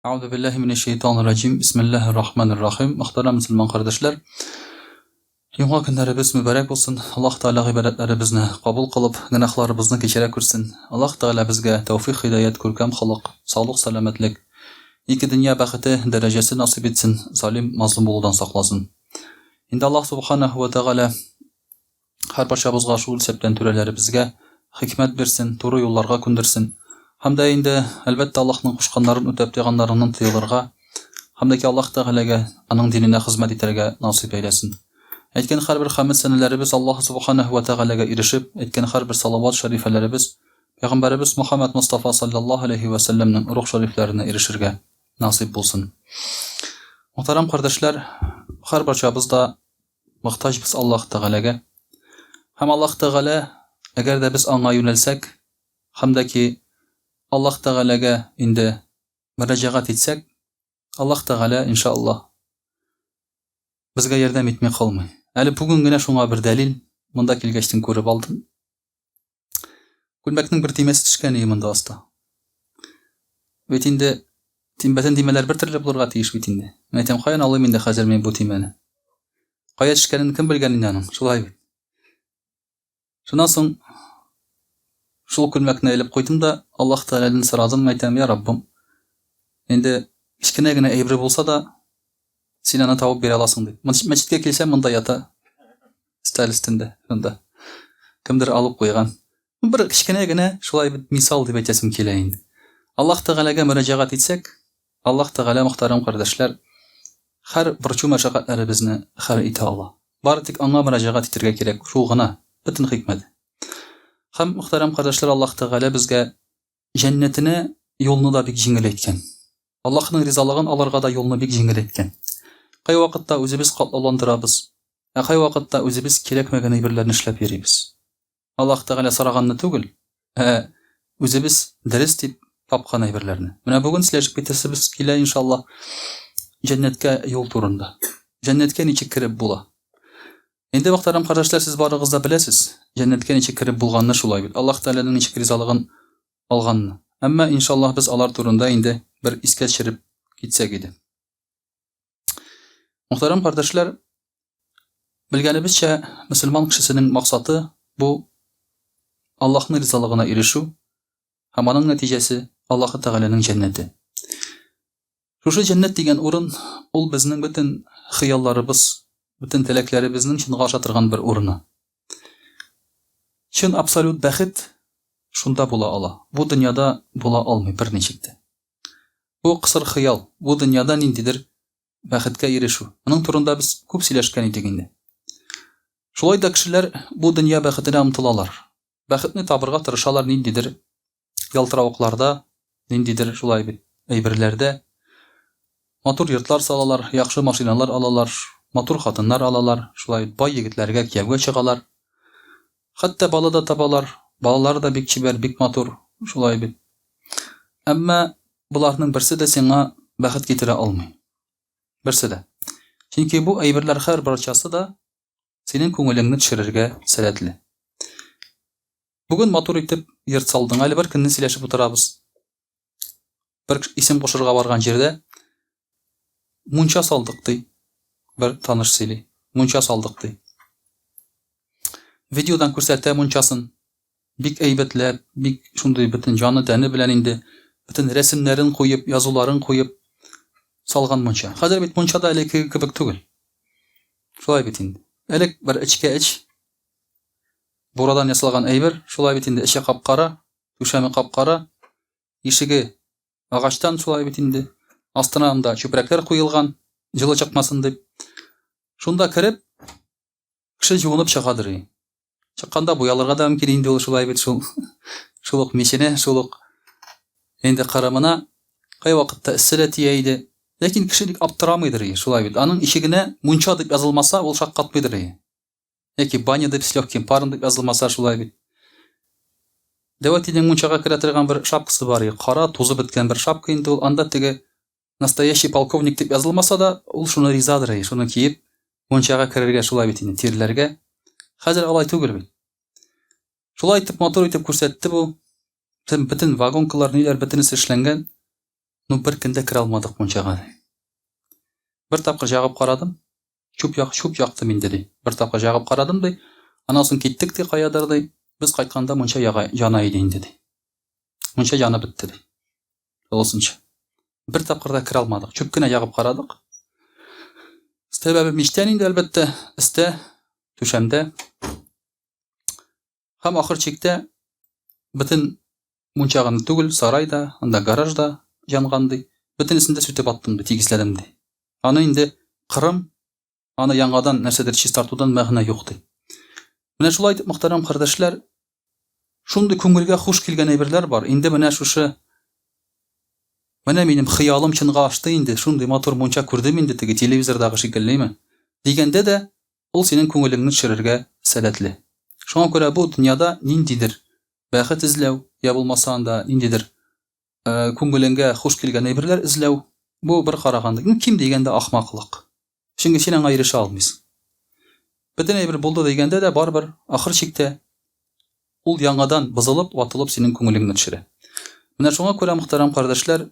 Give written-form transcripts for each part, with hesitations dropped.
Әгъузу биллаһи минәш шәйтанир раҗим. Бисмиллаһир рахманир рахим. Мөхтәрәм мөселман кардәшләр, җомга көннәребез мөбарәк булсын. Аллаһ Тәгалә гыйбадәтләребезне кабул кылып, гөнаһларыбызны кичерә күрсен. Аллаһ Тәгалә безгә тәүфик, һидаять, күркәм холык, саулык, сәламәтлек, ике дөнья бәхете, дәрәҗәсе насыйп итсен, залим, мазлум булудан сакласын. Инде Аллаһ Субханаһу ва Тәгалә Һәрбарчабызга, шул исәптән түрәләребезгә хикмәт бирсен, туры юлларга күндерсен. Һәм дә инде, әлбәттә, Аллаһның кушканнарын үтәп, тыйганнарыннан тыелырга һәм дә ки Аллаһ Тәгаләгә, Аның диненә хезмәт итәргә насыйп әйләсен. Әйткән һәрбер хәмед сәнәләребез Аллаһ Субханәһү вә Тәгаләгә ирешеп, әйткән һәрбер салават шәрифәләребез Пәйгамбәребез Мөхәммәд Мостафа салләллаһу аләйһи вә сәлләмнең рух шәрифләренә ирешергә насыйп булсын. Мөхтәрәм кардәшләр, һәрбарчабыз да Мохтаҗбыз Аллаһ Тәгаләгә. Һәм Аллаһ Тәгалә, әгәр дә без Аңа юнәлсәк, һәм дә ки Аллаһ Тәгаләгә инде мөрәҗәгать итсәк, Аллаһ Тәгалә, иншаАллаһ, безгә ярдәм итми калмый. Әле бүген генә шуңа бер дәлил, монда килгәчтен күреп алдым. Күлмәкнең бер төймәсе төшкән иде монда аста. Бит инде бөтен төймәләр бер төрле булырга тиеш бит инде. Мин әйтәм, каян алыйм инде хәзер мин бу төймәне? Кая төшкәнен кем белгән инде аның? Шулай бит. Шуннан соң шул күлмәкне элеп куйдым да, Аллаһ Тәгаләдән сорадым, әйтәм, я Раббым, инде кечкенә генә әйбер булса да, син аны табып бирә аласың дип. Мәчеткә килсәм, монда ята. Өстәл өстендә, шунда. Кемдер алып куйган. Бер кечкенә генә шулай бит мисал дип әйтәсем килә инде. Аллаһ Тәгаләгә мөрәҗәгать итсәк, Аллаһ Тәгалә, мөхтәрәм кардәшләр, һәр борчу мәшәкатьләребезне хәл итә ала. Бары тик Аңа мөрәҗәгать итәргә кирәк, шул гына, бөтен хикмәте. Һәм, мөхтәрәм кардәшләр, Аллаһ Тәгалә безгә җәннәтенә юлны да бик җиңеләйткән. Аллаһның ризалыгын алырга да юлны бик җиңеләйткән. Кайвакытта үзебез катлауландырабыз, ә кайвакытта үзебез кирәкмәгән әйберләрне эшләп йөрибез. Аллаһ Тәгалә сораганны түгел, ә үзебез дөрес дип тапкан әйберләрне. Менә бүген сөйләшеп китәсебез килә, иншаллаһ, җәннәткә юл турында. Җәннәткә ничек кереп була? Инде, мөхтәрәм кардәшләр, сез барыгыз да беләсез, җәннәткә ничек кереп булганны шулай бит. Аллаһ Тәгаләнең ничек ризалыгын алганны. Әмма, иншаллаһ, без алар турында инде бер искә төшереп китсәк иде. Мөхтәрәм кардәшләр, белгәнебезчә, мөселман кешесенең максаты бу Аллаһның ризалыгына ирешү һәм аның нәтиҗәсе Аллаһы Тәгаләнең җәннәте. Шушы җәннәт дигән урын ул безнең бөтен хыялларыбыз, бөтен теләкләребезнең чынга аша торган бер урыны. Чын абсолют бәхет шунда була ала. Бу дөньяда була алмый берничек тә. Бу кысыр хыял, бу дөньяда ниндидер бәхеткә ирешү. Моның турында без күп сөйләшкән идек инде. Шулай да кешеләр бу дөнья бәхетенә омтылалар. Бәхетне табырга тырышалар ниндидер ялтыравыкларда, ниндидер шулай бит әйберләрдә. Матур йортлар салалар, яхшы машиналар алалар, матур хатыннар алалар, шулай бит бай егетләргә кияүгә чыгалар. Хәтта бала да табалар, балалары да бик чибәр, бик матур, шулай бит. Әмма боларның берсе дә сиңа бәхет китерә алмый. Берсе дә. Чөнки бу әйберләр һәрбарчасы да синең күңелеңне төшерергә сәләтле. Бүген матур итеп йорт салдың, әле бер көнне сөйләшеп утырабыз. Бер исем кушырга барган җирдә мунча салдык ди. Бер таныш сөйли. Мунча салдык ди. Видеодан күрсәтә мунчасын. Бик әйбәтләп, бик шундый бөтен җаны тәне белән инде бөтен рәсемнәрен куеп, язуларын куеп салган мунча. Хәзер бит мунча да элеккеге кебек түгел. Шулай бит инде. Элек бер эчкә эч бурадан ясалган әйбер, шулай бит инде эче кап-кара, түшәме кап-кара, ишеге агачтан шулай бит инде. Астына анда чүпрәкләр куелган, җылы чыкмасын дип. Шунда кереп, кеше җуынып чыгадыр. Чыкканда буялырга да мөмкин инде ул шулай бит шул. Шул ук миченә, шул ук инде кырымына кайвакытта эссе дә тия иде. Ләкин кеше бик аптырамыйдыр, шулай бит. Аның ишегенә мунча дип язылмаса, ул шаккатмыйдыр. Яки баня дип с легким паром дип язылмаса, шулай бит. Дәү әтинең мунчага керә торган бер шапкасы бар, кара, тузып беткән бер шапка инде ул. Анда теге настоящий полковник дип язылмаса да, ул шуны ризадыр, шуны киеп, мунчага керергә шулай бит инде, тирләргә. Хәзер алай түгел бит. Шулай итеп, матур итеп күрсәтте бу. Бөтен, бөтен вагонкалар, ниләр, бөтенесе эшләнгән. Ну, бер көндә керә алмадык мунчага, ди. Бер тапкыр җагып карадым, чүп як, чүп яктым инде, ди. Бер тапкыр җагып карадым, ди. Аннан соң киттек, ди, каядыр, ди. Без кайтканда мунча яга, яна иде инде, ди. Мунча янып бетте, ди. Тулысынча. Бер тапкыр да керә алмадык. Чүп кенә ягып карадык. Сәбәбе мичтән инде, әлбәттә, өстә, түшәмдә. Һәм ахыр чиктә бөтен мунча гына түгел, сарай да, анда гараж да янган ди. Бөтенесен дә сүтеп аттым ди, тигезләдем ди. Аны инде кырым, аны яңадан нәрсәдер чистартудан мәгънә юк ди. Менә шулай итеп, мөхтәрәм кардәшләр, шундый күңелгә хуш килгән әйберләр бар. Инде менә шушы менә минем хыялым чынга ашты инде, шундый матур мунча күрдем инде теге телевизордагы шикеллеме? Дигәндә дә Ул синең күңелеңне төшерергә сәләтле. Шуңа күрә бу дөньяда ниндидер бәхет эзләү, я булмаса анда ниндидер күңелеңгә хуш килгән әйберләр эзләү, бу бер караганда, ну, ким дигәндә ахмаклык. Чөнки син аңа ирешә алмыйсың. Бөтен әйбер булды дигәндә дә барыбер ахыр чиктә ул яңадан бозылып, ватылып синең күңелеңне төшерә. Менә шуңа күрә, мөхтәрәм кардәшләр,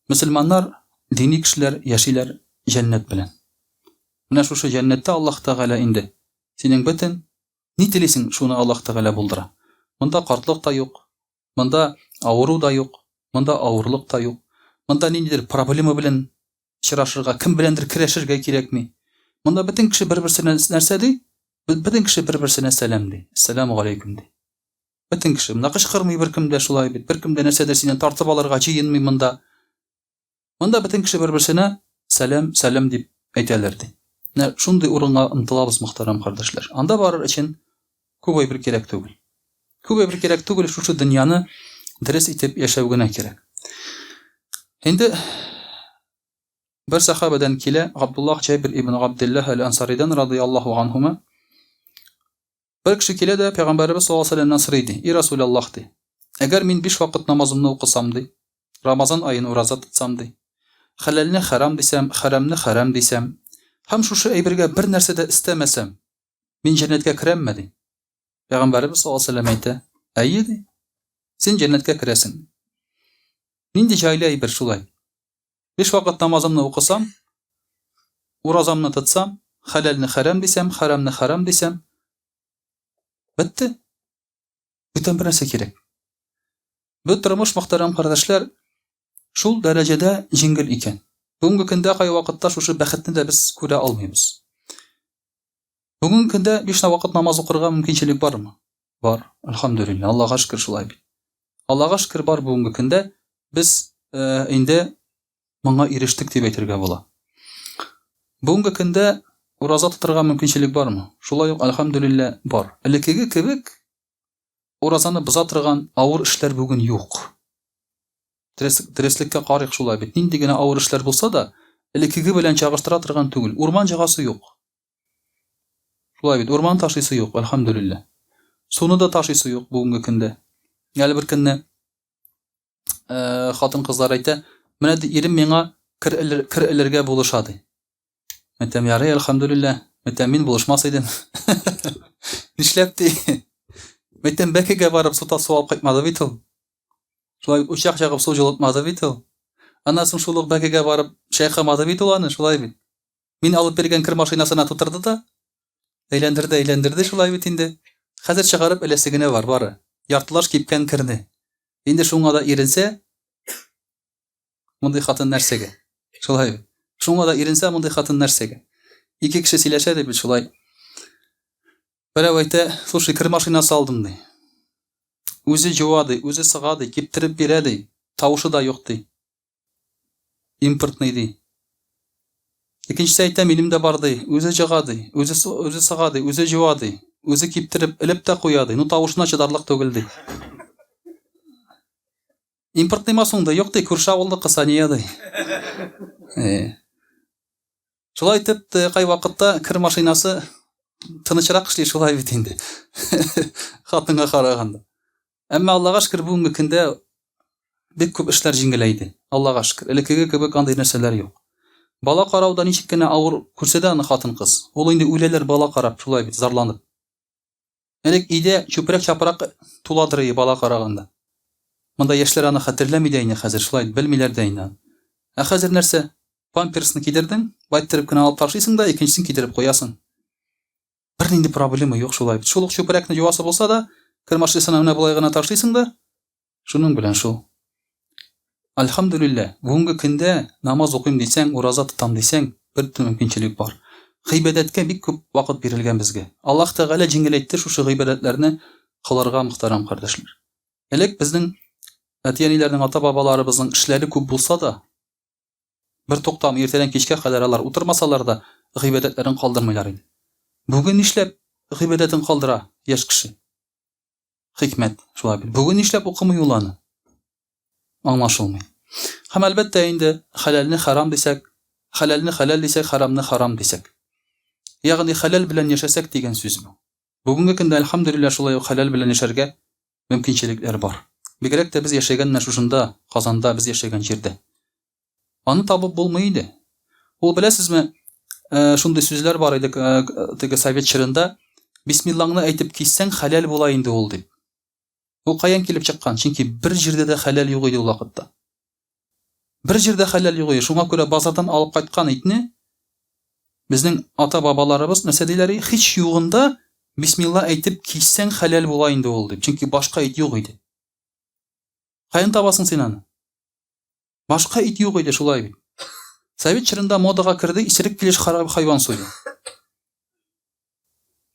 мөселманнар, дини кешеләр яшиләр җәннәт белән. Менә шушы җәннәттә Аллаһ Тәгалә инде синең бөтен ни телисең, шуны Аллаһ Тәгалә булдыра. Монда картлык та юк, монда авыру да юк, монда авырлык та юк. Монда ниндидер проблема белән очрашырга, кем беләндер көрәшергә кирәкми. Монда бөтен кеше бер-берсенә нәрсә ди? Бөтен кеше бер-берсенә сәлам ди. Әссәламу галәйкүм ди. Бөтен кеше. Монда кычкырмый беркем дә шулай бит. Беркем дә нәрсәдер синнән тартып алырга җыенмый монда. Монда бөтен кеше бер-берсенә сәлам, сәлам дип әйтәләр, ди. Менә шундый урынга омтылабыз, мөхтәрәм кардәшләр. Анда барыр өчен күп әйбер кирәк түгел. Күп әйбер кирәк түгел, шушы дөньяны дөрес итеп яшәү генә кирәк. Инде бер сахабадан килә, Габдуллах Җәбир ибн Габдуллаһ әл-Ансаридан радыяллаһу анһума. Бер кеше килә дә пәйгамбәребез саллаллаһу алейһи вәсәлләмнән сорый ди: "И Расулаллаһ, ди. Әгәр мин биш вакыт намазымны укысам, ди, Рамазан аен ураза тотсам, ди, хәләлне хәрам дисәм, хәрамны хәрам дисәм, һәм шушы әйбергә бер нәрсә дә өстәмәсәм, мин җәннәткә керәмме, ди. Пәйгамбәребез саллаллаһу алейһи вәсәлләм әйтә: "Әйе, ди. Син җәннәткә керәсең." Нинди җайлы әйбер шулай. Биш вакыт намазымны укысам, уразамны тотсам, хәләлне хәрам дисәм, хәрамны хәрам дисәм, бетте. Бүтән бер нәрсә кирәк. Бу тормыш, мөхтәрәм кардәшләр, шул дәрәҗәдә җиңел икән. Бүгенге көндә кайвакытта шушы бәхетне дә без күрә алмыйбыз. Бүгенге көндә биш вакыт намаз укырга мөмкинчелек бармы? Бар, әлхәмдүлилләһ, Аллага шөкер шулай бит. Аллага шөкер бар бүгенге көндә без э, инде моңа ирештек дип әйтергә була. Бүгенге көндә ураза тотырга мөмкинчелек бармы? Шулай ук, әлхәмдүлилләһ, бар. Элеккеге кебек уразаны боза торган авыр эшләр бүген юк. Дөреслеккә карыйк шулай бит. Нинди генә авыр эшләр булса да, элеккеге белән чагыштыра торган түгел. Урман җагасы юк. Шулай бит, урман ташыйсы юк, әлхәмдүлилләһ. Суны да ташыйсы юк бүгенге көндә. Әле бер көнне э, хатын-кызлар әйтә, менә ди, ирем миңа кер элер, кер элергә булыша ди. Әйтәм, ярый, әлхәмдүлилләһ. Әйтәм, мин булышмас идем. Нишләп ди? Әйтәм, бәкегә барып су су алып кайтмады бит ул. Шулай бит, учак ягып су җылытмады бит ул. Аннан соң шул ук бәкегә барып чайкамады бит ул аны, шулай бит. Мин алып биргән кер машинасына тутырды да, әйләндерде, әйләндерде шулай бит инде. Хәзер чыгарып эләсе генә бар, бары. Яртылаш кипкән керне. Инде шуңа да иренсә, мондый хатын нәрсәгә? Шулай бит. Шуңа да иренсә, мондый хатын нәрсәгә? Ике кеше сөйләшә ди бит шулай. Берәү әйтә, слушай, кер машинасы алдым ди. Үзе җуа ди, үзе сыга ди, киптереп бирә ди, тавышы да юк ди. Импортный ди. Икенчесе әйтә, минем дә бар ди, үзе җыга ди, үзе үзе сыга ди, үзе җуа ди, үзе киптереп элеп тә куя ди, ну тавышына чыдарлык түгел ди. Импортный ма соң ди, юк ди, күрше авылныкы Сания ди. Э. Шулай итеп, кай вакытта кер машинасы тынычрак эшли шулай бит инде. Хатынга караганда. Әмма Аллага шөкер, бүгенге көндә бик күп эшләр җиңеләйде. Аллага шөкер. Элеккеге кебек андый нәрсәләр юк. Бала карау да ничек кенә авыр күрсә дә аны хатын-кыз. Ул инде үләләр бала карап, шулай бит, зарланып. Элек өйдә чүпрәк-чапрак туладыр бала караганда. Монда яшьләр аны хәтерләми дә инде хәзер, шулай белмиләр дә инде. Ә хәзер нәрсә? Памперсны кидердең, байттереп кенә алып ташлыйсың да, икенчесен кидереп куясың. Бернинди проблема юк шулай бит. Шул ук чүпрәкне юасы булса да, кер машинасына менә болай гына ташлыйсың да, шуның белән шул. Альхамдулилла, бүгенге көндә намаз укыйм дисәң, ураза тотам дисәң, бер мөмкинчелек бар. Гыйбадәткә бик күп вакыт бирелгән безгә. Аллаһ Тәгалә җиңеләйтте шушы гыйбадәтләрне кылырга, мөхтәрәм кардәшләр. Элек безнең әти-әниләрнең, ата-бабаларыбызның эшләре күп булса да, бер туктамый иртәдән кичкә кадәр алар утырмасалар да, гыйбадәтләрен калдырмыйлар иде. Бүген нишләп гыйбадәтен калдыра яшь кеше? Хикмәт, шулай бит. Бүген нишләп укымый ул аны? Аңлашылмый. Һәм әлбәттә инде хәләлне хәрам дисәк, хәләлне хәләл дисәк, хәрамны харам дисәк. Ягъни хәләл белән яшәсәк дигән сүз бу. Бүгенге көндә, әлхәмдүлилләһ, шулай ук хәләл белән яшәргә мөмкинчелекләр бар. Бигрәк тә без яшәгән менә шушында, Казанда, без яшәгән җирдә. Аны табып булмый иде. Ул, беләсезме, шундый сүзләр бар иде теге совет чорында, бисмиллаңны әйтеп киссәң, хәләл була инде ул дип. Ул каян килеп чыккан? Чөнки бер җирдә дә хәләл юк иде ул вакытта. Бер җирдә хәләл юк иде. Шуңа күрә базардан алып кайткан итне безнең ата-бабаларыбыз нәрсә диләр? Һич югында бисмилла әйтеп киссәң хәләл була инде ул дип. Чөнки башка ит юк иде. Каян табасың син аны? Башка ит юк иде шулай бит. Совет чорында модага керде исерек килеш хайван сую.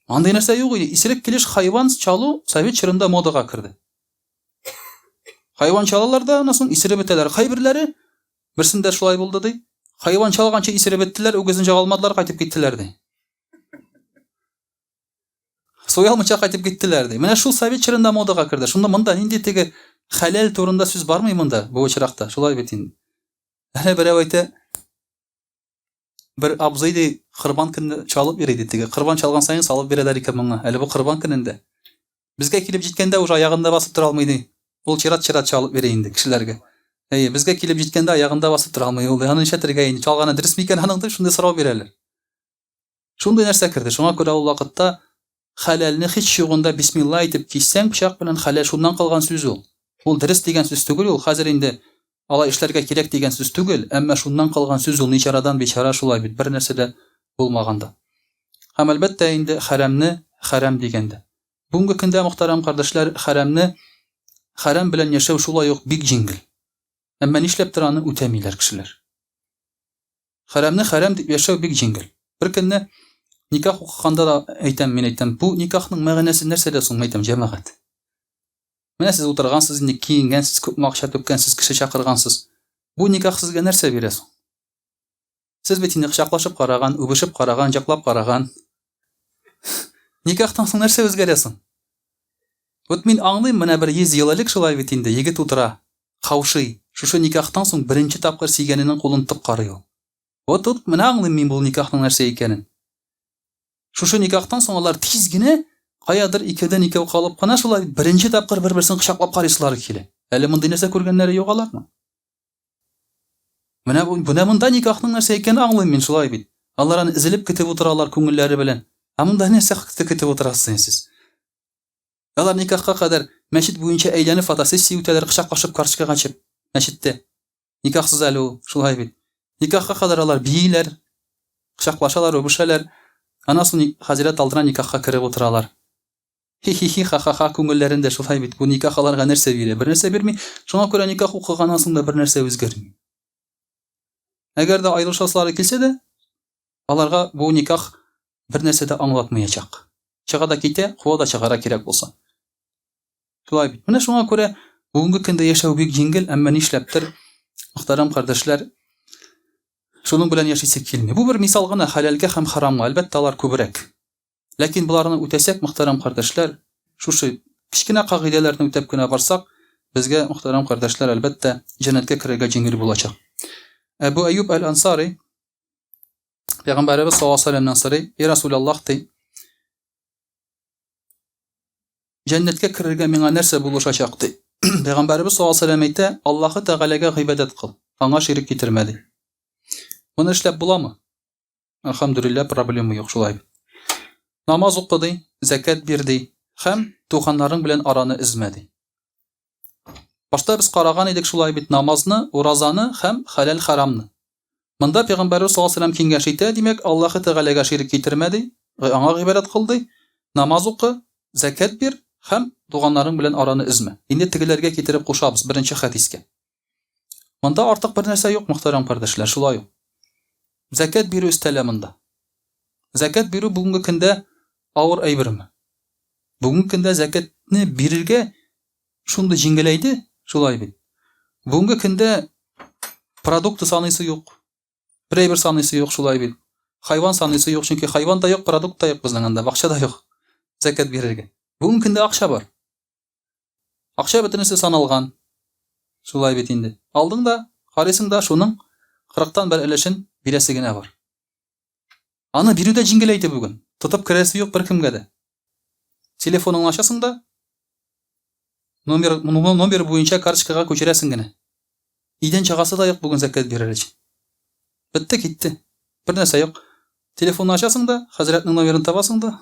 Андый нәрсә юк иде. Исерек килеш хайван чалу совет чорында модага керде. Хайван чалалар да, аннан соң исереп бетәләр. Кайберләре берсендә шулай булды ди. Хайван чалганчы исереп беттеләр, үгезен чага алмадылар, кайтып киттеләр ди. Суя алмыйча кайтып киттеләр ди. Менә шул совет чорында модага керде. Шунда монда нинди теге хәләл турында сүз бармый монда бу очракта. Шулай бит инде. Әнә берәү әйтә, бер абзый ди, корбан көнне чалып йөри ди теге. Корбан чалган саен салып бирәләр икән моңа. Әле бу корбан көнендә. Безгә килеп җиткәндә уже аягында басып тора алмый ди. Ул чират-чират чалып йөри инде кешеләргә. Әйе, безгә килеп җиткәндә аягында басып тора алмый ул. Аны нишләтергә инде? Чалганы дөрес микән аның дип шундый сорау бирәләр. Шундый нәрсә керде. Шуңа күрә ул вакытта хәләлне һич югында бисмилла әйтеп киссәң, пычак белән хәләл шуннан калган сүз ул. Ул дөрес дигән сүз түгел ул, хәзер инде алай эшләргә кирәк дигән сүз түгел, әмма шуннан калган сүз ул ничарадан бичара шулай бит, бер нәрсә дә булмаганда. Һәм әлбәттә инде хәрәмне хәрәм дигәндә. Бүгенге көндә, мөхтәрәм кардәшләр, хәрәмне хәрәм белән яшәү шулай ук бик җиңел. Әмма нишләптер аны үтәмиләр кешеләр. Хәрәмне хәрәм дип яшәү бик җиңел. Бер көнне никах укыганда да әйтәм, мин әйтәм, бу никахның мәгънәсе нәрсәдә соң, әйтәм, җәмәгать. Менә сез утыргансыз, инде киенгәнсез, күпме акча түккәнсез, кеше чакыргансыз. Бу никах сезгә нәрсә бирә соң? Сез бит инде кочаклашып караган, үбешеп караган, җаклап караган. Никахтан соң нәрсә үзгәрә соң? Вот мин аңлыйм, менә бер 100 ел элек шулай бит инде, егет утыра, Каушый. Шушы никахтан соң беренче тапкыр сөйгәненең кулын тотып карый ул. Вот тут менә аңлыйм мин бу никахның нәрсә икәнен. Шушы никахтан соң алар тиз генә каядыр икәүдән икәү калып кына шулай беренче тапкыр бер-берсен кочаклап карыйсылары килә. Әле мондый нәрсә күргәннәре юк аларның. Менә бу, менә монда никахның нәрсә икәнен аңлыйм мин шулай бит. Алар аны өзелеп көтеп утыралар күңелләре белән. Ә монда нәрсә көтеп утырасыз сез? Алар никахка кадәр мәчет буенча әйләнеп фотосессия үтәләр, кочаклашып карточкага төшеп мәчеттә. Никахсыз әле ул, шулай бит. Никахка кадәр алар бииләр, кочаклашалар, үбешәләр. Аннан соң хәзрәт алдына никахка кереп утыралар. Хи-хи-хи, ха-ха-ха, күңелләрендә шулай бит. Бу никах аларга нәрсә бирә? Бер нәрсә бирми. Шуңа күрә никах укыганнан соң да бер нәрсә үзгәрми. Әгәр дә аерылышасылары килсә дә, аларга бу никах бер нәрсә дә аңлатмаячак. Чыга да китә, куа да чыгара кирәк булса. Шулай бит. Менә шуңа күрә бүгенге көндә яшәү бик җиңел, әмма нишләптер, мөхтәрәм кардәшләр, шуның белән яшисе килми. Бу бер мисал гына хәләлгә һәм харамга, әлбәттә, алар күбрәк. Ләкин боларны үтәсәк, мөхтәрәм кардәшләр, шушы кечкенә кагыйдәләрне үтәп кенә барсак, безгә, мөхтәрәм кардәшләр, әлбәттә, җәннәткә керергә җиңел булачак. Әбу Әюб әл-Ансари Пәйгамбәребез саллаллаһу алейһи вәсәлләмнән сорый, "И Расулаллаһ", ди. Җәннәткә керергә миңа нәрсә булышачак, ди. Пәйгамбәребез саллаллаһу алейһи вәсәлләм әйтә, Аллаһы Тәгаләгә гыйбадәт кыл, аңа ширек китермә, ди. Моны эшләп буламы? Әлхәмдүлилләһ, проблема юк шулай. Намаз укы, ди, зәкят бир, ди, һәм туганнарың белән араны өзмә, ди. Башта без караган идек шулай бит намазны, уразаны һәм хәләл-хәрамны. Монда Пәйгамбәребез саллаллаһу алейһи ва сәлләм киңәш итә, димәк, Аллаһы Тәгаләгә ширек китермә ди, аңа гыйбадәт кыл ди, намаз укы, зәкят бир һәм туганнарың белән араны өзмә. Инде тегеләргә китереп кушабыз беренче хәдискә. Монда артык бер нәрсә юк, мөхтәрәм кардәшләр, шулай ук. Зәкят бирү өстәлә монда. Зәкят бирү бүгенге көндә авыр әйберме? Бүгенге көндә зәкятне бирергә шундый җиңеләйде, шулай бит. Бүгенге көндә продукты саныйсы юк. Бер әйбер саныйсы юк, шулай бит. Хайван саныйсы юк, чөнки хайван да юк, продукт та юк безнең анда, бакча да юк зәкят бирергә. Бүгенге көндә акча бар. Акча бөтенесе саналган. Шулай бит инде. Алдың да, карыйсың да, шуның кырыктан бер өлешен бирәсе генә бар. Аны бирү дә җиңеләйде бүген. Тотып керәсе юк беркемгә дә. Телефоныңны ачасың да, номер, номер буенча карточкага күчерәсең генә. Өйдән чыгасы да юк бүген зәкят бирер өчен. Бетте, китте. Бер нәрсә юк. Телефонны ачасың да, хәзрәтнең номерын табасың да.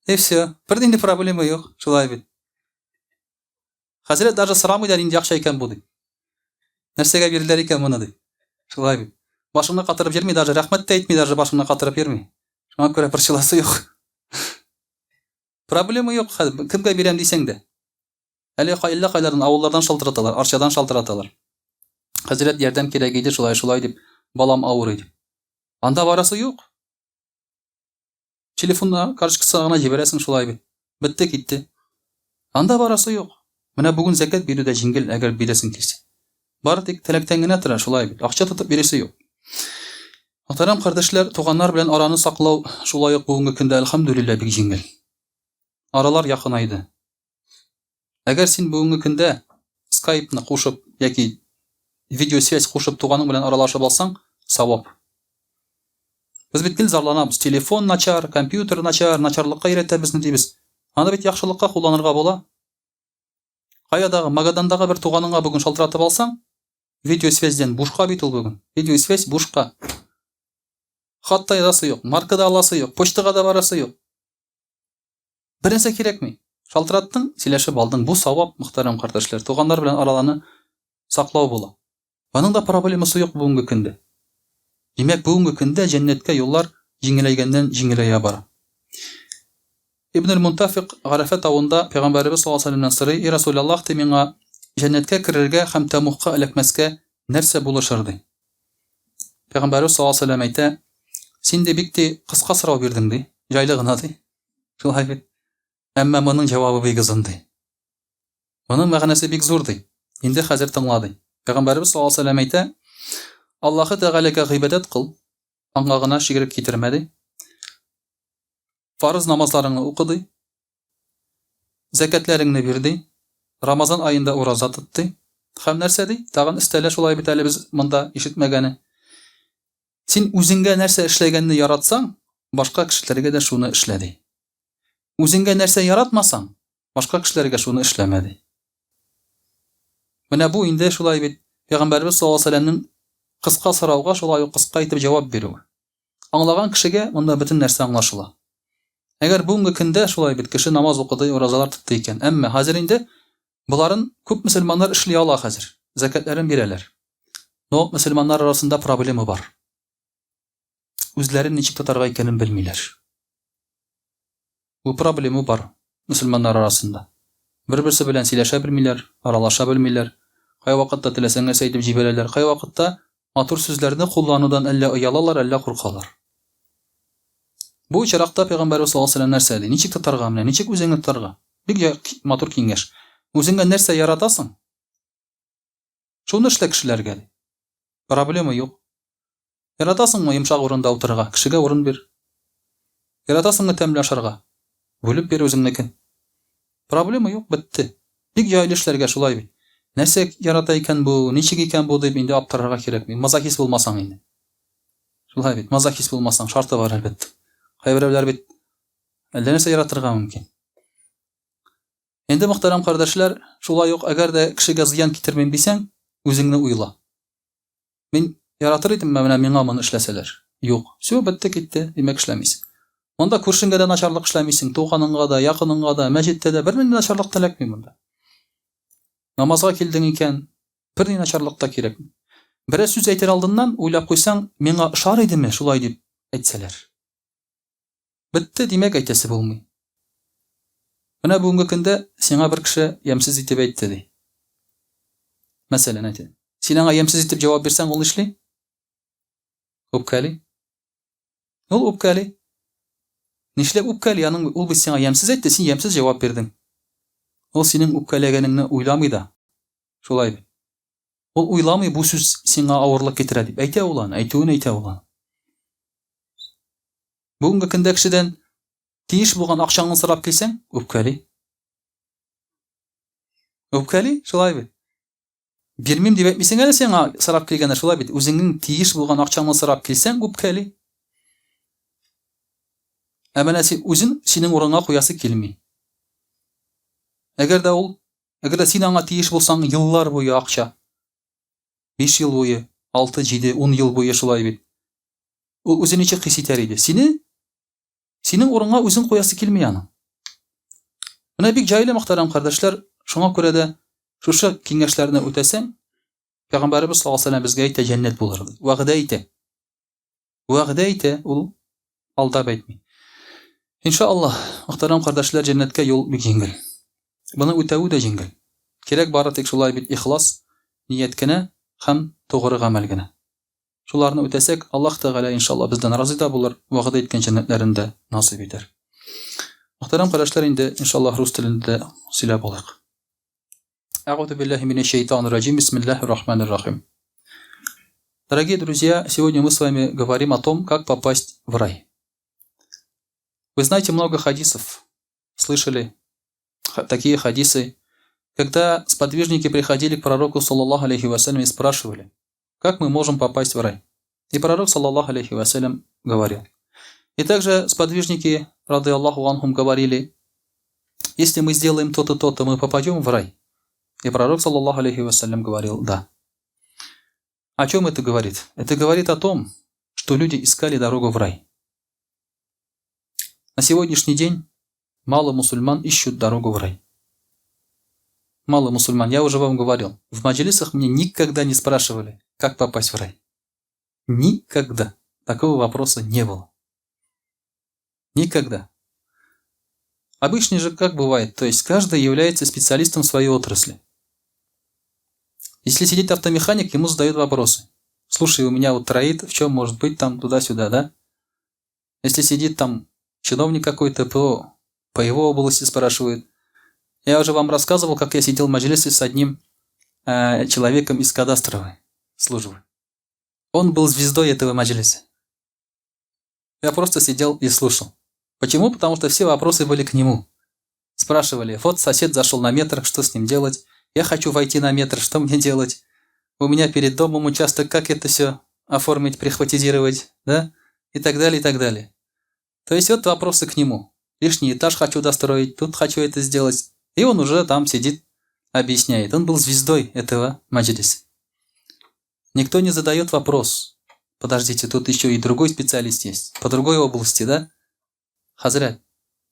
И все. Бернинди проблема юк. Шулай бит. Хәзрәт даже сорамый да нинди акча икән бу дип. Нәрсәгә бирделәр икән моны дип. Шулай бит. Башыңны катырып йөрми даже, рәхмәт тә әйтми даже башыңны катырып йөрми. Шуңа күрә борчыласы юк. Проблема юк хәзер. Кемгә бирәм дисәң дә. Әле әллә кайлардан авыллардан шалтыраталар, Арчадан шалтыраталар. Хәзрәт ярдәм кирәк иде, шулай шулай дип, балам авырый дип. Анда барасы юк. Телефонна карточкасына гына җибәрәсең шулай бит. Бетте китте. Анда барасы юк. Менә бүген зәкят бирү дә җиңел, әгәр бирәсең килсә. Бары тик теләктән генә тора, шулай бит. Акча тотып бирәсе юк. Мөхтәрәм кардәшләр, туганнар белән араны саклау шулай ук бүгенге көндә әлхәмдүлилләһ бик җиңел. Аралар якынайды. Әгәр син бүгенге көндә скайпны кушып яки видеосвязь кушып туганың белән аралашып алсаң, савап. Без бит гел зарланабыз, телефон начар, компьютер начар, начарлыкка өйрәтә безне дибез. Аны бит яхшылыкка кулланырга була. Каядагы, Магадандагы бер туганыңа бүген шалтыратып алсаң, видеосвязьдән бушка бит ул бүген. Видеосвязь бушка. Хат та язасы юк, марка да аласы юк, почтага да барасы юк. Бер нәрсә кирәкми. Шалтыраттың, сөйләшеп алдың. Бу савап, мөхтәрәм кардәшләр. Туганнар белән араланы саклау була. Аның да проблемасы юк бүгенге көндә. Димәк, бүгенге көндә җәннәткә юллар җиңеләйгәннән җиңеләя бара. Ибн аль-Мунтафик Гарәфә тавында пәйгамбәребез саллаллаһу алейһи ва сәлләмнән сорый, "И Расулаллаһ, ди миңа җәннәткә керергә һәм тәмугка эләкмәскә нәрсә булышыр?" ди. Пәйгамбәребез саллаллаһу алейһи ва сәлләм әйтә, "Син ди бик ди кыска сорау бирдең ди, җайлы гына ди. Шулай бит. Әмма моның җавабы бик озын ди. Моның мәгънәсе бик зур ди. Инде хәзер тыңла ди. Пәйгамбәребез саллаллаһу алейһи ва сәлләм әйтә, Аллаһы Тәгаләгә гыйбадәт кыл, аңа гына шигрек китермә ди. Фарыз намазларыңны укы ди. Зәкәтләреңне бир ди. Рамазан аенда ураза тот ди. Һәм нәрсә ди? Тагын өстәлә шулай бит әле без монда ишетмәгәне. Син үзеңгә нәрсә эшләгәнне яратсаң, башка кешеләргә дә шуны эшлә ди. Үзеңгә нәрсә яратмасаң, башка кешеләргә шуны эшләмә ди. Менә бу инде шулай бит Пәйгамбәребез саллаллаһу алейһи ва сәлләмнең кыска сорауга шулай ук кыска итеп җавап бирүе. Аңлаган кешегә монда бөтен нәрсә аңлашыла. Әгәр бүгенге көндә шулай бит кеше намаз укыды, уразалар тотты икән, әмма хәзер инде боларын күп мөселманнар эшли ала хәзер, зәкятләрен бирәләр. Но мөселманнар арасында проблема бар. Үзләрен ничек тотарга икәнен белмиләр. Бу проблема бар мөселманнар арасында. Бер-берсе белән сөйләшә белмиләр, аралаша белмиләр. Кайвакытта теләсә нәрсә әйтеп җибәрәләр, кайвакытта матур сүзләрне кулланудан әллә оялалар, әллә куркалар. Бу очракта Пәйгамбәрбез саллаллаһу алейһи ва сәлләм нәрсә ди? Ничек тотарга менә, ничек үзеңне тотарга? Бик матур киңәш. Үзеңә нәрсә яратасың? Шуны эшлә кешеләргә ди. Проблема юк. Яратасыңмы йомшак урында утырырга? Кешегә урын бир. Яратасыңмы тәмле ашарга? Бүлеп бир үзеңнекен. Проблема юк, бетте. Бик җайлы эшләргә шулай бит. Нәрсә ярата икән бу, ничек икән бу дип инде аптырарга кирәкми. Мазохист булмасаң инде. Шулай бит, мазохист булмасаң, шарты бар әлбәттә. Кайберәүләр бит әллә нәрсә яратырга мөмкин. Инде, мөхтәрәм кардәшләр, шулай ук әгәр дә кешегә зыян китермим дисәң, үзеңне уйла. Мин яратыр идемме, менә миңа моны эшләсәләр? Юк. Всё, бетте, китте, димәк, эшләмисең. Монда күршеңгә дә начарлык эшләмисең, туганыңга да, якыныңга да, мәчеттә дә бернинди начарлык та эләкми монда. Намазга килдең икән, берни начарлык та кирәкми. Берәр сүз әйтер алдыннан уйлап куйсаң, миңа ошар идеме шулай дип әйтсәләр? Бетте, димәк, әйтәсе булмый. Менә бүгенге көндә сиңа бер кеше ямьсез итеп әйтте, ди. Мәсәлән, әйтә. Син аңа ямьсез итеп җавап бирсәң, ул нишли? Үпкәли. Ул үпкәли. Нишләп үпкәли? Аның ул бит сиңа ямьсез әйтте, син ямьсез җавап бирдең. Ул синең үпкәләгәнеңне уйламый да. Шулай бит. Ул уйламый, бу сүз сиңа авырлык китерә дип. Әйтә ул аны, әйтүен әйтә ул аны. Бүгенге көндә кешедән тиеш булган акчаңны сорап килсәң, үпкәли. Үпкәли, шулай бит. Бирмим дип әйтмисең әле сиңа сорап килгәндә, шулай бит. Үзеңнең тиеш булган акчаңны сорап килсәң, үпкәли. Ә менә син үзен синең урынга куясы килми. Әгәр дә ул, әгәр дә син аңа тиеш булсаң, еллар буе акча. 5 ел буе, 6, 7, 10 ел буе шулай бит. Ул үзе ничек хис итәр иде? Сине Синең урынга үзен куясы килми аның. Менә бик җайлы, мөхтәрәм кардәшләр, шуңа күрә дә шушы киңәшләрне үтәсәң, Пәйгамбәребез саллаллаһу алейһи вәсәлләм безгә әйтә, җәннәт булыр ди. Вәгъдә итә. Вәгъдә итә, ул алдап әйтми. Иншаллаһ, мөхтәрәм кардәшләр, җәннәткә юл бик җиңел. Моны үтәве дә җиңел. Кирәк бары тик шулай бит ихлас ният кенә һәм тугры гамәл генә. Шуларны үтәсәк, Аллаһ Тәгалә, иншалла, бездән разый да булыр, вәгъдә иткән җәннәтләрен дә насыйп итәр. Мөхтәрәм кардәшләр, инде, иншалла, рус телендә дә сөйләп алыйк. Әгъузу биллаһи минәш шайтанир раҗим. Бисмиллаһир рахманир рахим. Дорогие друзья, сегодня мы с вами говорим о том, как попасть в рай. Вы знаете много хадисов, слышали такие хадисы, когда сподвижники приходили к пророку, саллаллаху алейхи вассалям, и спрашивали, как мы можем попасть в рай. И пророк, саллаллаху алейхи вассалям, говорил. И также сподвижники, рады Аллаху анхум, говорили, если мы сделаем то-то, то-то, мы попадем в рай. И пророк, саллаллаху алейхи вассалям, говорил, да. О чем это говорит? Это говорит о том, что люди искали дорогу в рай. На сегодняшний день мало мусульман ищут дорогу в рай. Мало мусульман, я уже вам говорил, в маджлисах мне никогда не спрашивали, как попасть в рай. Никогда такого вопроса не было. Никогда. Обычно же как бывает, то есть каждый является специалистом в своей отрасли. Если сидит автомеханик, ему задают вопросы. Слушай, у меня вот троит, в чем может быть там туда-сюда, да? Если сидит там чиновник какой-то, по, по его области спрашивают. Я уже вам рассказывал, как я сидел в маджлисе с одним э, человеком из кадастровой службы. Он был звездой этого маджлиса. Я просто сидел и слушал. Почему? Потому что все вопросы были к нему. Спрашивали, вот сосед зашел на метр, что с ним делать? Я хочу войти на метр, что мне делать? У меня перед домом участок, как это все оформить, прихватизировать, да? И так далее, и так далее. То есть вот вопросы к нему. Лишний этаж хочу достроить, тут хочу это сделать. И он уже там сидит, объясняет. Он был звездой этого маджлиса. Никто не задает вопрос. Подождите, тут еще и другой специалист есть. По другой области, да? Хазрят,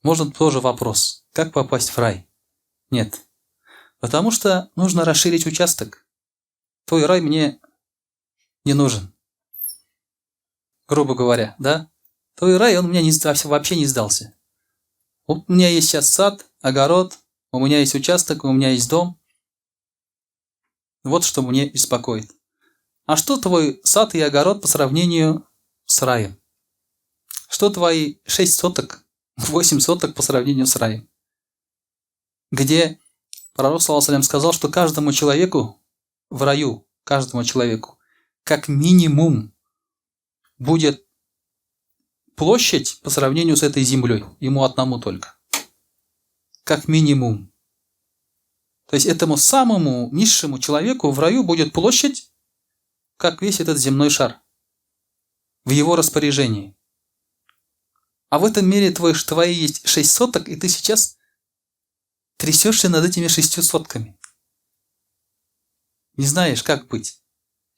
можно тоже вопрос. Как попасть в рай? Нет. Потому что нужно расширить участок. Твой рай мне не нужен. Грубо говоря, да? Твой рай, он мне не, вообще не сдался. Вот у меня есть сейчас сад, огород, у меня есть участок, у меня есть дом. Вот что мне беспокоит. А что твой сад и огород по сравнению с раем? Что твои 6 соток, 8 соток по сравнению с раем? Где пророк, саллаллаху сказал, что каждому человеку в раю, каждому человеку, как минимум будет площадь по сравнению с этой землей, ему одному только. Как минимум. То есть этому самому низшему человеку в раю будет площадь, как весь этот земной шар, в его распоряжении. А в этом мире твой, твои есть шесть соток, и ты сейчас трясешься над этими шестью сотками. Не знаешь, как быть.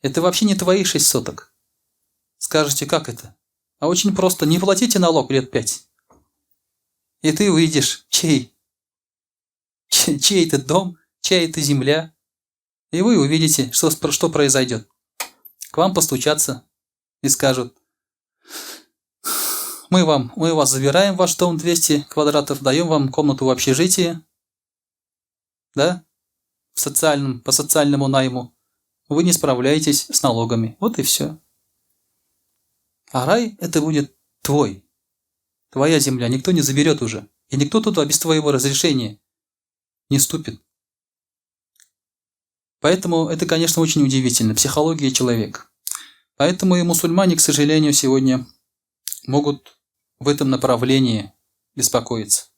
Это вообще не твои шесть соток. Скажете, как это? А очень просто. Не платите налог лет пять. И ты увидишь, чей, чей это дом, чья это земля. И вы увидите, что произойдет. К вам постучатся и скажут: мы вас забираем, ваш дом 200 квадратов, даем вам комнату в общежитии, да, по социальному найму. Вы не справляетесь с налогами. Вот и все. А рай — это будет твой. Твоя земля. Никто не заберет уже. И никто туда без твоего разрешения не ступит. Поэтому это, конечно, очень удивительно. Психология человека. Поэтому и мусульмане, к сожалению, сегодня могут в этом направлении беспокоиться.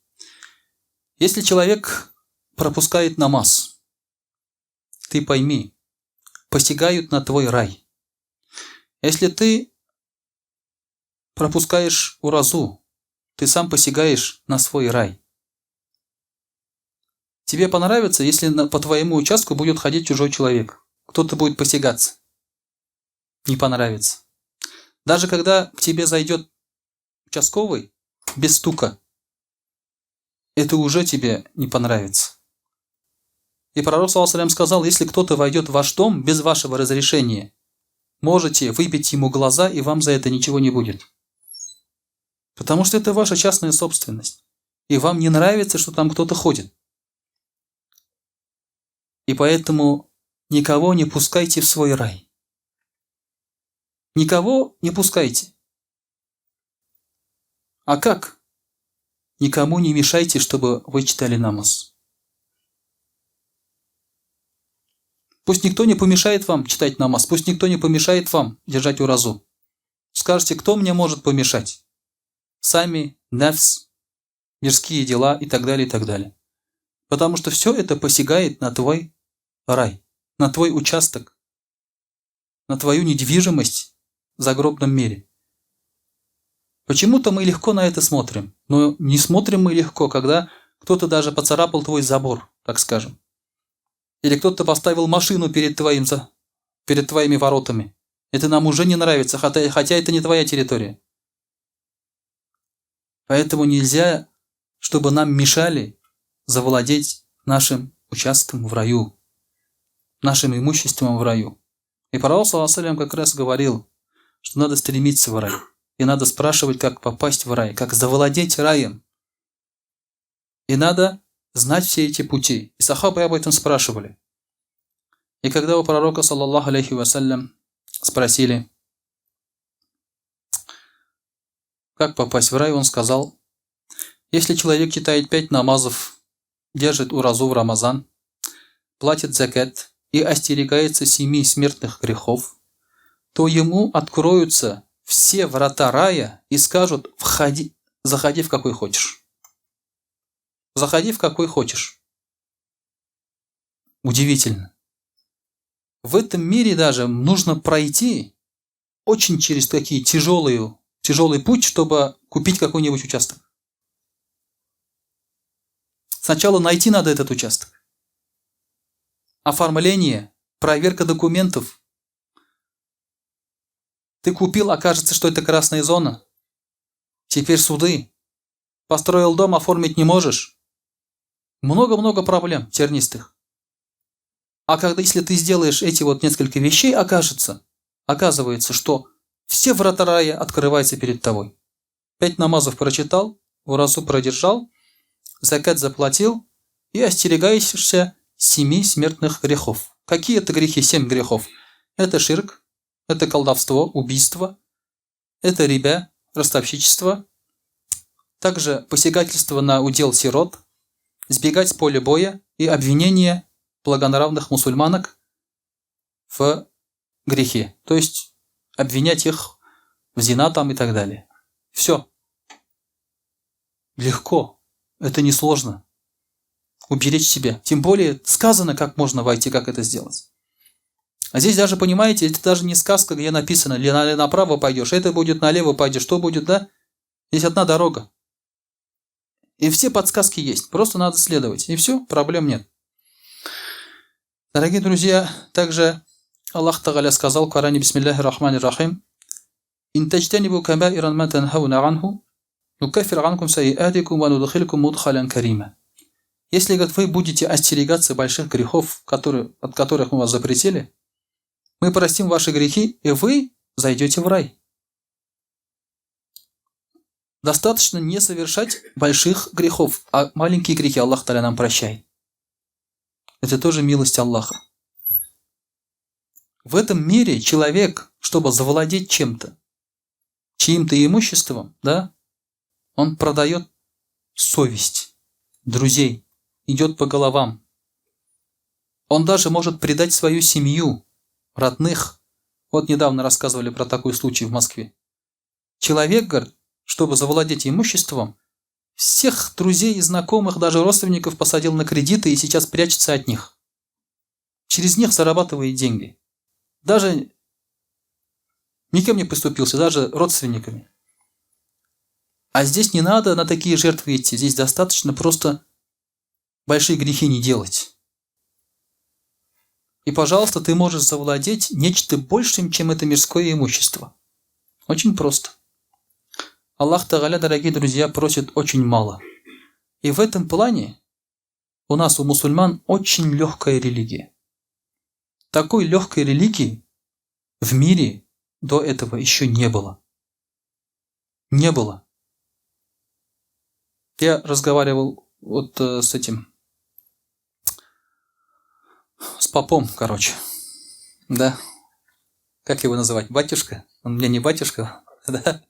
Если человек пропускает намаз, ты пойми, посягают на твой рай. Если ты пропускаешь уразу, ты сам посягаешь на свой рай. Тебе понравится, если по твоему участку будет ходить чужой человек. Кто-то будет посягаться. Не понравится. Даже когда к тебе зайдет участковый без стука, это уже тебе не понравится. И пророк, саллаллаху алейхи ва саллям, сказал: если кто-то войдет в ваш дом без вашего разрешения, можете выбить ему глаза, и вам за это ничего не будет. Потому что это ваша частная собственность. И вам не нравится, что там кто-то ходит. И поэтому никого не пускайте в свой рай. Никого не пускайте. А как? Никому не мешайте, чтобы вы читали намаз. Пусть никто не помешает вам читать намаз, пусть никто не помешает вам держать уразу. Скажете, кто мне может помешать? Сами, нафс, мирские дела и так далее, и так далее. Потому что все это посягает на твой рай, на твой участок, на твою недвижимость в загробном мире. Почему-то мы легко на это смотрим, но не смотрим мы легко, когда кто-то даже поцарапал твой забор, так скажем. Или кто-то поставил машину перед твоими воротами. Это нам уже не нравится, хотя это не твоя территория. Поэтому нельзя, чтобы нам мешали завладеть нашим участком в раю, нашим имуществом в раю. И пророк, саллаллаху алейхи ва саллям, как раз говорил, что надо стремиться в рай. И надо спрашивать, как попасть в рай, как завладеть раем. И надо знать все эти пути. И сахабы об этом спрашивали. И когда у пророка, саллаллаху алейхи ва саллям, спросили, как попасть в рай, он сказал: если человек читает 5 намазов, держит уразу в Рамазан, платит закят и остерегается 7 смертных грехов, то ему откроются все врата рая и скажут: входи, заходи в какой хочешь. Заходи в какой хочешь. Удивительно. В этом мире даже нужно пройти очень через такие тяжелый путь, чтобы купить какой-нибудь участок. Сначала найти надо этот участок. Оформление, проверка документов. Ты купил, окажется, что это красная зона. Теперь суды. Построил дом, оформить не можешь. Много-много проблем тернистых. А если ты сделаешь эти несколько вещей, оказывается, что все врата рая открываются перед тобой. 5 намазов прочитал, уразу продержал, закят заплатил и остерегаешься 7 смертных грехов. Какие это грехи? 7 грехов. Это ширк, это колдовство, убийство, это рибя, ростовщичество, также посягательство на удел сирот, сбегать с поля боя и обвинение благонравных мусульманок в грехе. То есть обвинять их в зина и так далее. Все. Легко. Это несложно. Уберечь себя. Тем более сказано, как можно войти, как это сделать. А здесь даже, понимаете, это даже не сказка, где написано, или направо пойдешь, это будет, налево пойдешь, что будет, да? Здесь одна дорога. И все подсказки есть, просто надо следовать. И все, проблем нет. Дорогие друзья, также Аллах Тагаля сказал в Коране: Бисмиллахи рахмани рахим, «Ин таджтанибу кабаиран ма танхауна анху, нукаффир анкум сайиатикум ва нудхилкум мудхалян карима». Если, говорит, вы будете остерегаться больших грехов, от которых мы вас запретили, мы простим ваши грехи, и вы зайдете в рай. Достаточно не совершать больших грехов, а маленькие грехи Аллах Таля нам прощает. Это тоже милость Аллаха. В этом мире человек, чтобы завладеть чем-то, чьим-то имуществом, да, он продает совесть, друзей, идет по головам. Он даже может предать свою семью, родных. Вот недавно рассказывали про такой случай в Москве. Человек, говорит, чтобы завладеть имуществом, всех друзей и знакомых, даже родственников посадил на кредиты и сейчас прячется от них. Через них зарабатывает деньги. Даже никем не поступился, даже родственниками. А здесь не надо на такие жертвы идти. Здесь достаточно просто большие грехи не делать. И, пожалуйста, ты можешь завладеть нечто большим, чем это мирское имущество. Очень просто. Аллах Тагаля, дорогие друзья, просит очень мало. И в этом плане у нас, у мусульман, очень легкая религия. Такой легкой религии в мире до этого еще не было. Не было. Я разговаривал вот с этим, с попом, короче. Да. Как его называть? Батюшка? Он мне не батюшка, да?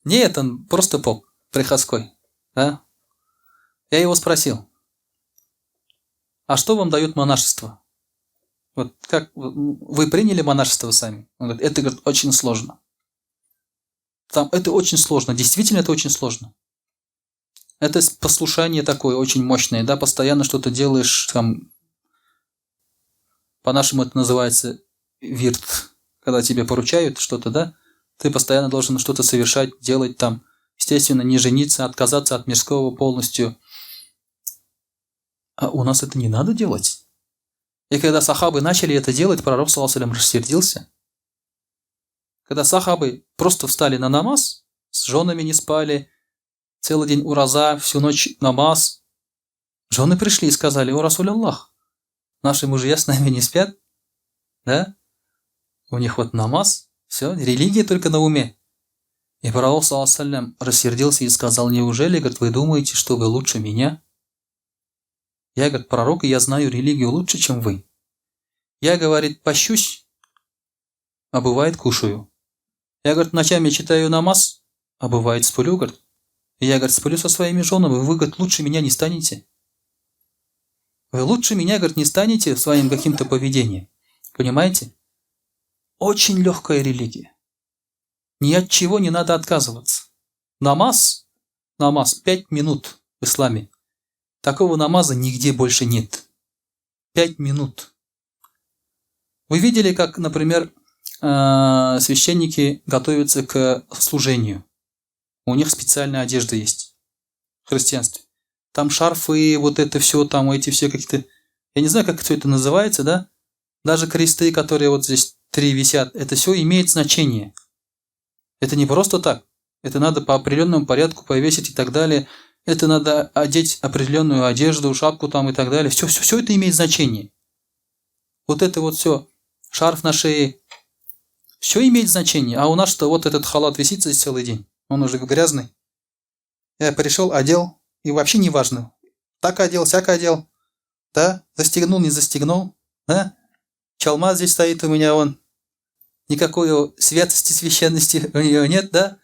Нет, он просто поп, приходской. Да? Я его спросил, а что вам дает монашество? Вот как вы приняли монашество сами? Он говорит, это, говорит, очень сложно. Там это очень сложно, действительно это очень сложно. Это послушание такое очень мощное, да, постоянно что-то делаешь, там, по-нашему это называется вирт, когда тебе поручают что-то, да, ты постоянно должен что-то совершать, делать там, естественно, не жениться, отказаться от мирского полностью. А у нас это не надо делать. И когда сахабы начали это делать, пророк, саллаллаху алейхи ва саллям, рассердился. Когда сахабы просто встали на намаз, с женами не спали, целый день ураза, всю ночь намаз, жены пришли и сказали: «О, Расуль Аллах, наши мужья с нами не спят, да? У них вот намаз, все, религия только на уме». И пророк, саллаллаху алейхи ва саллям, рассердился и сказал: «Неужели, говорит, вы думаете, что вы лучше меня? Я, говорит, пророк, и я знаю религию лучше, чем вы. Я, говорит, пощусь, а бывает кушаю. Я, говорит, ночами читаю намаз, а бывает сплю, говорит. И я, говорит, сплю со своими женами, вы, говорит, лучше меня не станете. Вы лучше меня, говорит, не станете своим каким-то поведением». Понимаете? Очень легкая религия. Ни от чего не надо отказываться. Намаз, намаз 5 минут в исламе. Такого намаза нигде больше нет. 5 минут. Вы видели, как, например, священники готовятся к служению? У них специальная одежда есть в христианстве. Там шарфы, вот это все, там эти все какие-то... Я не знаю, как все это называется, да? Даже кресты, которые вот здесь 3 висят, это все имеет значение. Это не просто так. Это надо по определенному порядку повесить и так далее. Это надо одеть определенную одежду, шапку там и так далее. Все это имеет значение. Вот это вот все, шарф на шее, все имеет значение. А у нас что, вот этот халат висит здесь целый день, он уже грязный. Я пришел, одел, и вообще не важно. Так одел, сяк одел, да, застегнул, не застегнул, да. Чалма здесь стоит у меня, он. Никакой святости, священности у нее нет, да.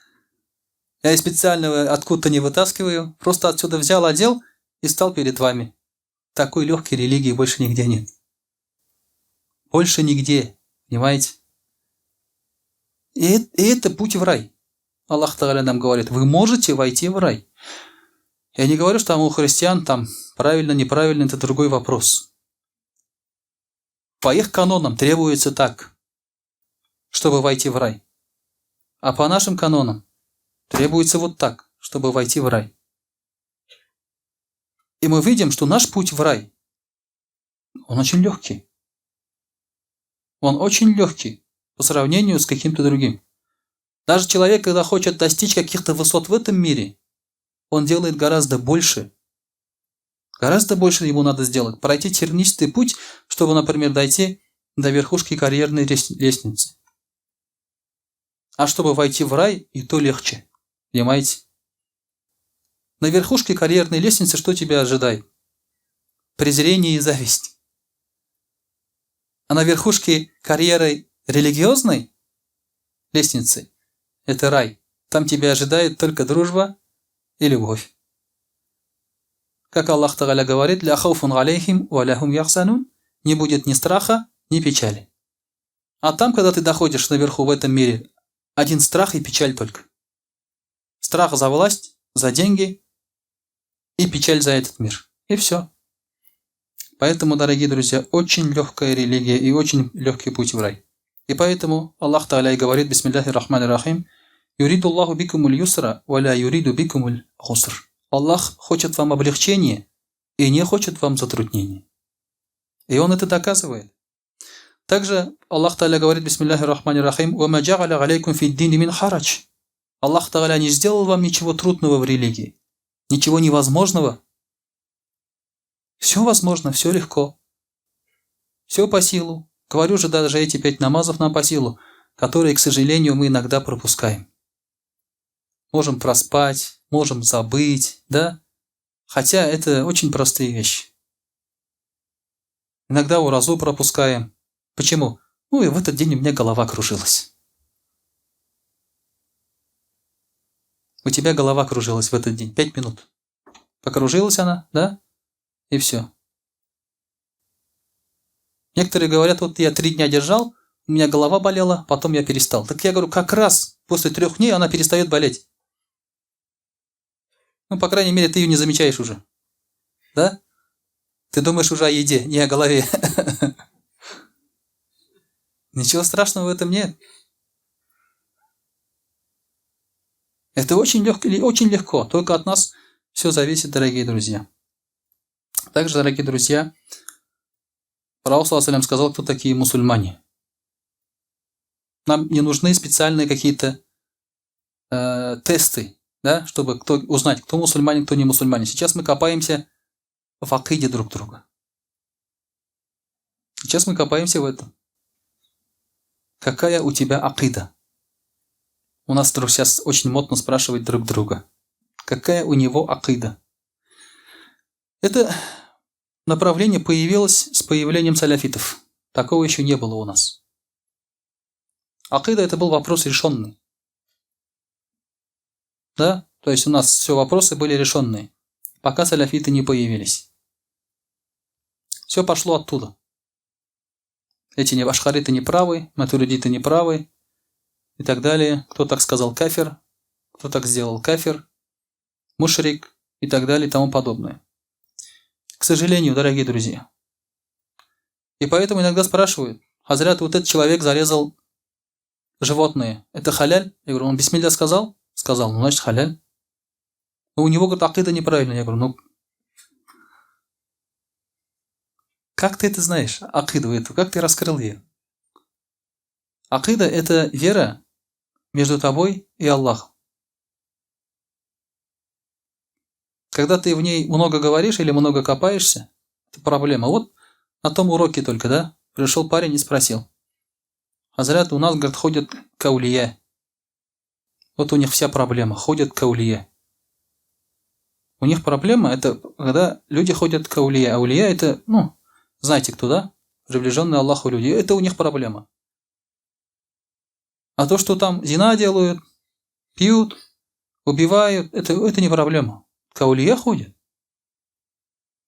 Я специально откуда-то не вытаскиваю, просто отсюда взял, одел и стал перед вами. Такой легкой религии больше нигде нет. Больше нигде, понимаете? И это путь в рай. Аллах Тааля нам говорит, вы можете войти в рай. Я не говорю, что там у христиан там правильно, неправильно, это другой вопрос. По их канонам требуется так, чтобы войти в рай. А по нашим канонам требуется вот так, чтобы войти в рай. И мы видим, что наш путь в рай, он очень легкий. Он очень легкий по сравнению с каким-то другим. Даже человек, когда хочет достичь каких-то высот в этом мире, он делает гораздо больше, Гораздо больше ему надо сделать. Пройти тернистый путь, чтобы, например, дойти до верхушки карьерной лестницы. А чтобы войти в рай, и то легче. Понимаете? На верхушке карьерной лестницы что тебя ожидает? Презрение и зависть. А на верхушке карьеры религиозной лестницы – это рай. Там тебя ожидает только дружба и любовь. Как Аллах Тагаля говорит, «Ля хауфун алейхим ва ля хум яхзанун» не будет ни страха, ни печали. А там, когда ты доходишь наверху в этом мире, один страх и печаль только. Страх за власть, за деньги и печаль за этот мир. И все. Поэтому, дорогие друзья, очень легкая религия и очень легкий путь в рай. И поэтому Аллах Тааля и говорит, Бисмиллахи рахмани рахим, «Юриду Аллаху бикумуль юсра, ва ля юриду бикумуль гуср». Аллах хочет вам облегчения и не хочет вам затруднений. И Он это доказывает. Также Аллах Тааля говорит, Бисмиллахи рахмани рахим, «Ва ма джа'аля алейкум фи дини мин харадж». Аллах Тааля не сделал вам ничего трудного в религии, ничего невозможного. Все возможно, все легко. Все по силу. Говорю же, даже эти 5 намазов нам по силу, которые, к сожалению, мы иногда пропускаем. Можем проспать, можем забыть, да? Хотя это очень простые вещи. Иногда уразу пропускаем. Почему? И в этот день у меня голова кружилась. У тебя голова кружилась в этот день. 5 минут. Покружилась она, да? И все. Некоторые говорят, вот я 3 дня держал, у меня голова болела, потом я перестал. Так я говорю, как раз после 3 дней она перестает болеть. По крайней мере, ты ее не замечаешь уже. Да? Ты думаешь уже о еде, не о голове. Ничего страшного в этом нет. Это очень легко, очень легко. Только от нас все зависит, дорогие друзья. Также, дорогие друзья, Пророк, саллаллаху алейхи ва саллям, сказал, кто такие мусульмане. Нам не нужны специальные какие-то тесты, да, чтобы узнать, кто мусульманин, кто не мусульманин. Сейчас мы копаемся в акиде друг друга. Сейчас мы копаемся в этом. Какая у тебя акида? У нас вдруг сейчас очень модно спрашивать друг друга. Какая у него акида? Это направление появилось с появлением саляфитов. Такого еще не было у нас. Акида — это был вопрос решенный. Да? То есть у нас все вопросы были решенные, пока саляфиты не появились. Все пошло оттуда. Эти ашхариты не правы, матуридиты не правы и так далее. Кто так сказал кафир, кто так сделал кафир, мушрик и так далее и тому подобное. К сожалению, дорогие друзья. И поэтому иногда спрашивают, хазрят, вот этот человек зарезал животные, это халяль? Я говорю, он бисмилля сказал? Сказал, значит халяль. Но у него, говорит, акида неправильная. Я говорю, как ты это знаешь, акиду эту, как ты раскрыл ее? Акида — это вера между тобой и Аллахом. Когда ты в ней много говоришь или много копаешься, это проблема. Вот на том уроке только, да, пришел парень и спросил. Хазрят, у нас, говорит, ходят к аулие. Вот у них вся проблема, ходят к аулие. У них проблема — это когда люди ходят к аулие. Аулия — это, знаете кто, да? Приближенные Аллаху люди. Это у них проблема. А то, что там зина делают, пьют, убивают, это не проблема. К аулие ходят.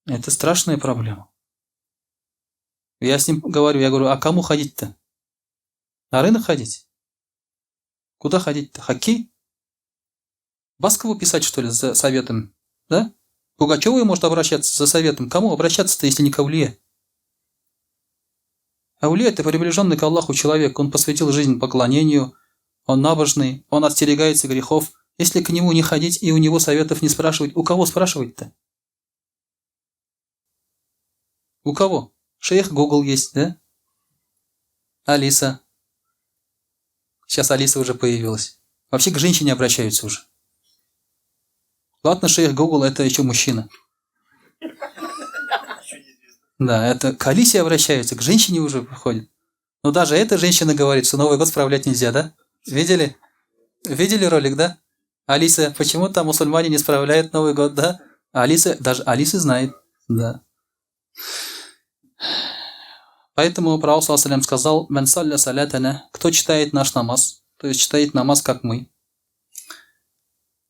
Это страшная проблема. Я с ним говорю, я говорю, а кому ходить-то? На рынок ходить? Куда ходить-то? Хоккей? Баскову писать, что ли, за советом? Да? Пугачевой может обращаться за советом. Кому обращаться-то, если не к аулие? Аулия — это приближенный к Аллаху человек. Он посвятил жизнь поклонению, он набожный, он остерегается грехов. Если к нему не ходить и у него советов не спрашивать, у кого спрашивать-то? У кого? Шейх Google есть, да? Алиса. Сейчас Алиса уже появилась. Вообще к женщине обращаются уже. Ладно, шейх Google — это еще мужчина. Да, это к Алисе обращаются, к женщине уже выходит. Но даже эта женщина говорит, что Новый год справлять нельзя, да? Видели? Видели ролик, да? Алиса, почему там мусульмане не справляют Новый год, да? Алиса, даже Алиса знает, да. Поэтому Пророк саллаллаху сказал: «من صلى صلاتنا», кто читает наш намаз, то есть читает намаз, как мы,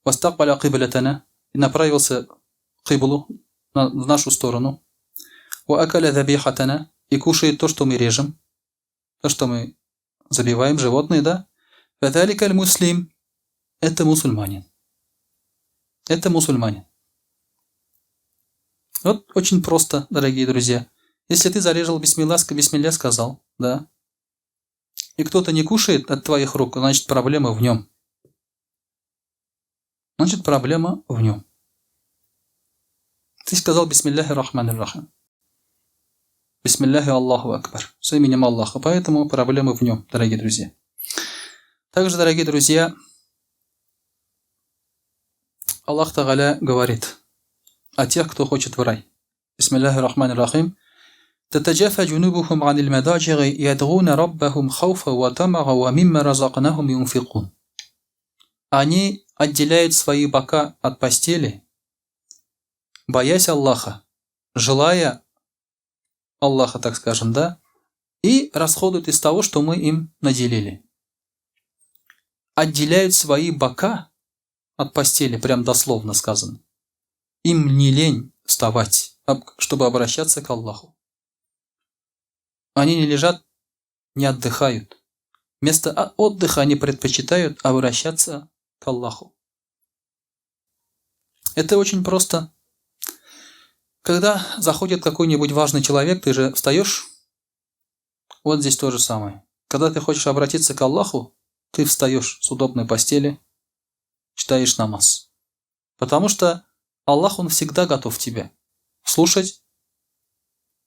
واستقبل قبلتنا, и направился к киблу, в нашу сторону, وأكل ذبيحتنا, и кушает то, что мы режем, то, что мы забиваем, животные, да? فذلك المسلم, это мусульманин. Это мусульманин. Вот очень просто, дорогие друзья. Если ты зарезал, бисмилла, бисмилля сказал, да, и кто-то не кушает от твоих рук, значит, проблема в нем. Значит, проблема в нем. Ты сказал بسم الله الرحمن الرحيم. بسم الله الله أكبر. С именем Аллаха. Поэтому проблема в нем, дорогие друзья. Также, дорогие друзья, Аллах Тагаля говорит о тех, кто хочет в рай. بسم الله الرحمن الرحيم. تتجافى جنوبهم عن المضاجع يدعون ربهم خوفا وطمعا ومما رزقناهم ينفقون. Они отделяют свои бока от постели, боясь Аллаха, желая Аллаха, так скажем, да, и расходуют из того, что мы им наделили. Отделяют свои бока от постели, прям дословно сказано. Им не лень вставать, чтобы обращаться к Аллаху. Они не лежат, не отдыхают. Вместо отдыха они предпочитают обращаться к Аллаху. Это очень просто. Когда заходит какой-нибудь важный человек, ты же встаешь. Вот здесь то же самое. Когда ты хочешь обратиться к Аллаху, ты встаешь с удобной постели, читаешь намаз. Потому что Аллах, Он всегда готов тебя слушать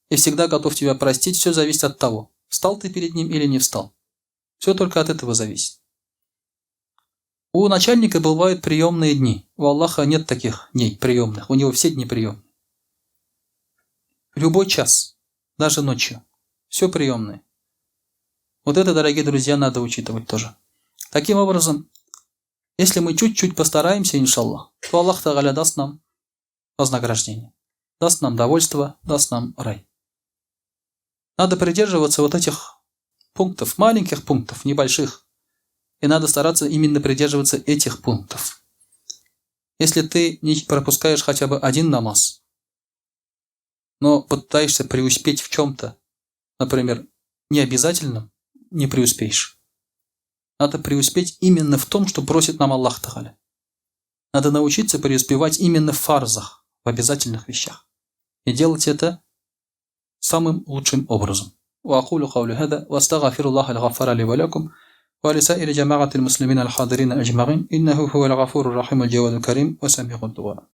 и всегда готов тебя простить. Все зависит от того, встал ты перед ним или не встал. Все только от этого зависит. У начальника бывают приемные дни. У Аллаха нет таких дней приемных. У него все дни приемные. Любой час, даже ночью. Все приемное. Вот это, дорогие друзья, надо учитывать тоже. Таким образом, если мы чуть-чуть постараемся, إن شاء الله, то Аллах Тагаля даст нам вознаграждение. Даст нам довольство, даст нам рай. Надо придерживаться вот этих пунктов, маленьких пунктов, небольших. И надо стараться именно придерживаться этих пунктов. Если ты не пропускаешь хотя бы один намаз, но пытаешься преуспеть в чем-то, например, не обязательном, не преуспеешь. Надо преуспеть именно в том, что просит нам Аллах Тагаля. Надо научиться преуспевать именно в фарзах, в обязательных вещах. И делать это самым лучшим образом. وأقول قولي هذا وأستغفر الله الغفار لي ولكم ولسائر جماعة المسلمين الحاضرين أجمعين إنه هو الغفور الرحيم الجواد الكريم وسميع الدعاء.